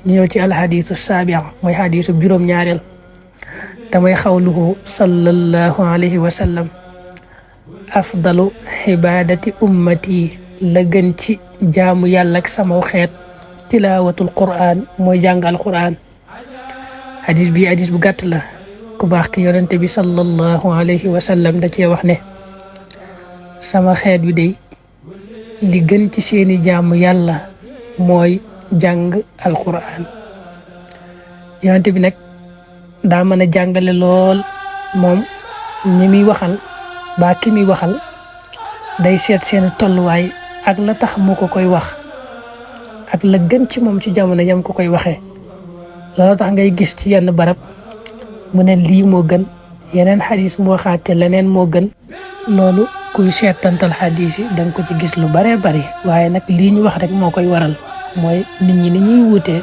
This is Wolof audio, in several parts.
ñëw ci alxadiisu saabi mooy xadiisu juróom-ñaareel te mooy xawluhu sallallahu alayhi wa sallam afdalu xibaadati ummati la gën ci jaamu yàlla ak sama xeet tilaawatul qur'an mooy jàngal qur'an. xadis bi xadis bu gàtt la ku baax ki yonente bi sallallahu alayhi wa sallam da cee wax ne sama xeet bi day li gën ci seeni jaamu yàlla mooy jàng alqur'an. yonente bi nag daa mën a jàngale lool moom ñi muy waxal ba ki muy waxal day seet seen tolluwaay ak la tax mu ko koy wax ak la gën ci moom ci jamono yam ko koy waxee. loolu tax ngay gis ci yenn barab mu ne lii moo gën, yeneen xadis mu waxaat te leneen moo gën. loolu kuy seetantal xadis yi danga ko ci gis lu baree bari, waaye nag lii ñu wax rek moo koy waral mooy nit ñi ni ñuy wuutee.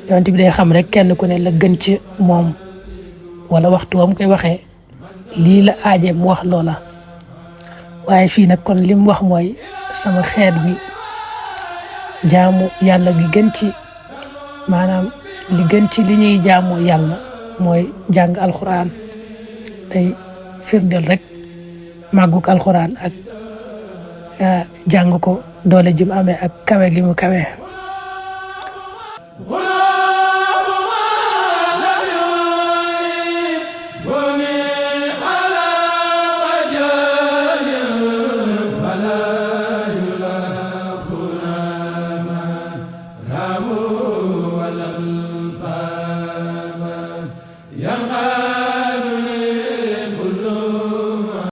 yonent bi day xam rek kenn ku ne la gën ci moom wala waxtu wam koy waxee lii la aaje mu wax loola. waaye fii nag kon li mu wax mooy sama xeet bi jaamu yàlla gi gën ci maanaam li gën ci li ñuy jaamoo yàlla mooy jàng alxuraan. day firndeel rek màggug alxuraan ak jàng ko doole ji mu amee ak kawe gi mu kawe.